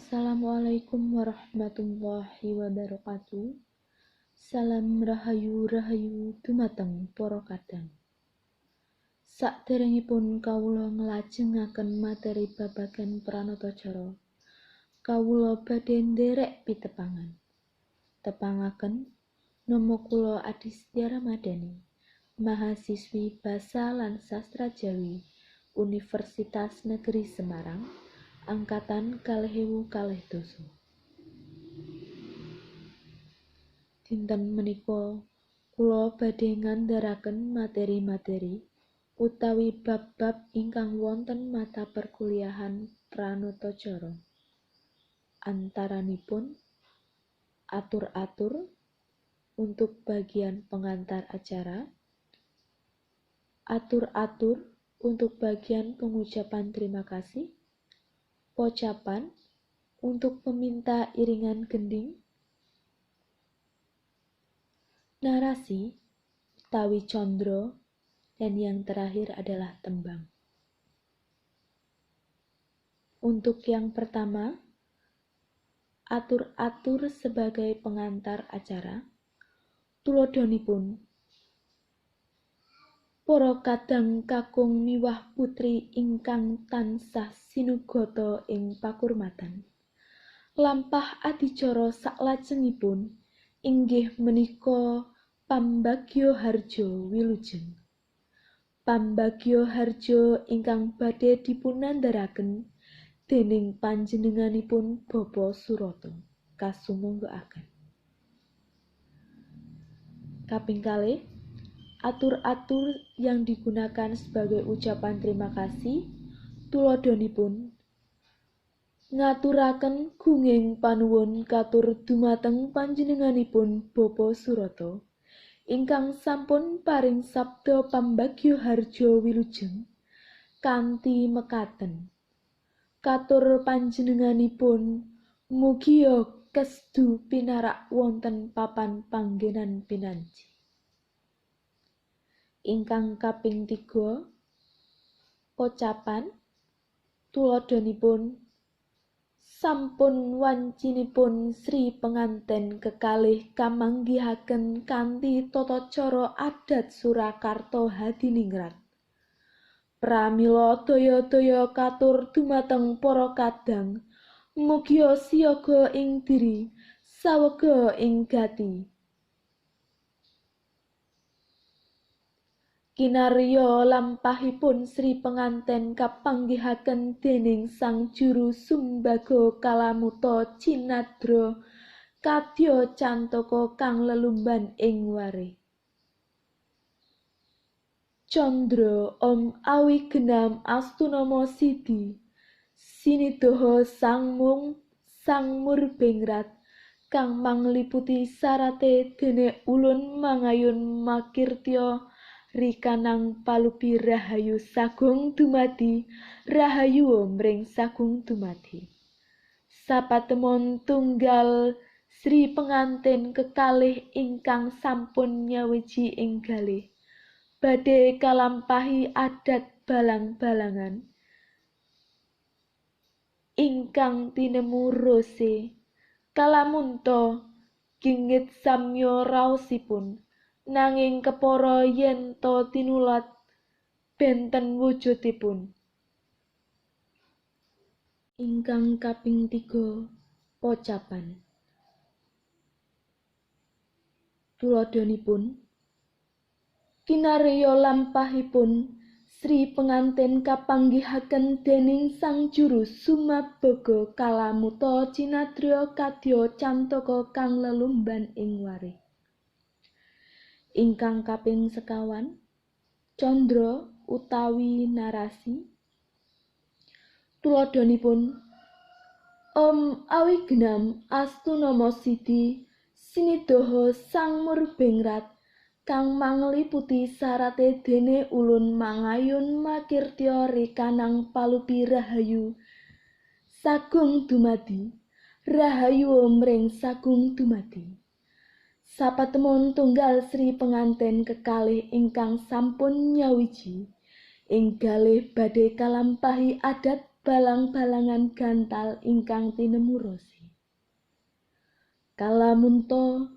Assalamualaikum warahmatullahi wabarakatuh. Salam rahayu rahayu dumateng para kadang. Saderengipun kawula nglajengaken materi babagan pranatacara, kawula badhe nderek pitepangan. Tepangaken nama kula Adistya Ramadhani, mahasiswi Basa lan Sastra Jawi Universitas Negeri Semarang, angkatan 2012. Dinten menika kula badhe ngandharaken materi-materi utawi bab-bab ingkang wonten mata perkuliahan pranatacara. Antaranipun atur-atur untuk bagian pengantar acara, atur-atur untuk bagian pengucapan terima kasih, pocapan untuk meminta iringan gending, narasi, utawi condro, dan yang terakhir adalah tembang. Untuk yang pertama, atur-atur sebagai pengantar acara, tuladhanipun para kadang kakung miwah putri ingkang tansah sinugata ing pakurmatan, lampah adicara saklajengipun inggih menika pambagya harja wilujeng. Pambagya harja ingkang badhe dipunandharaken dening panjenenganipun Bapak Surata. Kasumanggaaken. Kaping kalih, atur-atur yang digunakan sebagai ucapan terima kasih, tuladhanipun ngaturaken gunging panuwun katur dumateng panjenenganipun Bapak Surata ingkang sampun paring sabda pambagya harja wilujeng kanthi mekaten. Katur panjenenganipun mugia kestu pinarak wonten papan panggenan pinanji. Ingkang kaping 3, pocapan, tuladhanipun sampun wancinipun Sri penganten kekalih kamanggihaken kanthi tata cara adat Surakarta Hadiningrat. Pramila daya-daya katur dumateng para kadang, mugia siaga ing diri, sawega ing gati. Kinarya lampahipun Sri penganten kapanggihaken dening Sang Juru Sumbaga Kalamuta Cinadra kadya cantaka kang lelumban ing warih. Candra Om Awigenam Astunama Sidi Sinidoho Sangmung Sangmurbengrat kang mangliputi sarate dene ulun mangayun makirtya rikanang palupi rahayu sagung dumadi rahayu mring sagung dumadi. Sapatemon tunggal Sri pengantin kekalih ingkang sampun nyawiji ing galih badhe kalampahi adat balang-balangan ingkang tinemu rose kalamunta gingit samya raosipun nanging kepara yen ta tinulat benten wujudipun. Ingkang kaping 3, pocapan, tuladhanipun kinarya lampahipun Sri pengantin kapanggihaken dening Sang Juru Sumabaga Kalamuta Cinadra kadya cantaka kang lelumban ing warih. Ingkang kaping 5, condra utawi narasi, tuladhanipun Om Awigenam Astunama Sidi Sinidoho Sangmurbengrat kang mangliputi sarate dene ulun mangayun makirtya rikanang palupi rahayu sagung dumadi rahayu mring sagung dumadi. Sapatemon tunggal Sri penganten kekalih ingkang sampun nyawiji ing galih badhe kalampahi adat balang-balangan gantal ingkang tinemu rosi. Kalamunta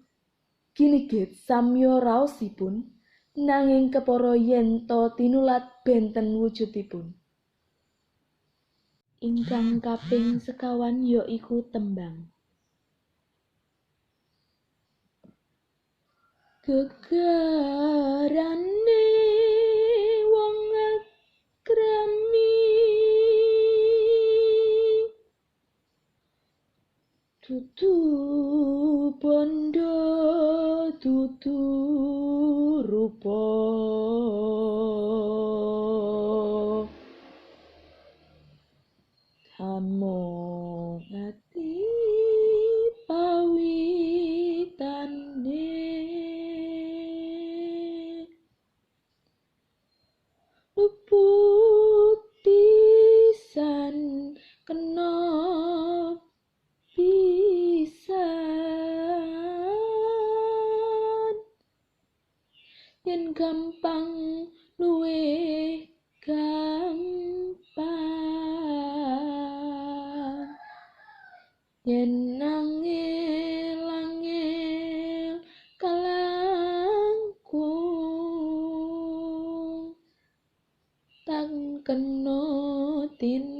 ginigit samya raosipun nanging kepara yen ta tinulat benten wujudipun. Ingkang kaping sekawan ya iku tembang. Gegarane wong akrami dudu bondo dudu rupa amung ati pawitane luput pisan kena pisan yen gampang luwih gampang yen angel angel kalangkung tan kena tinanggung.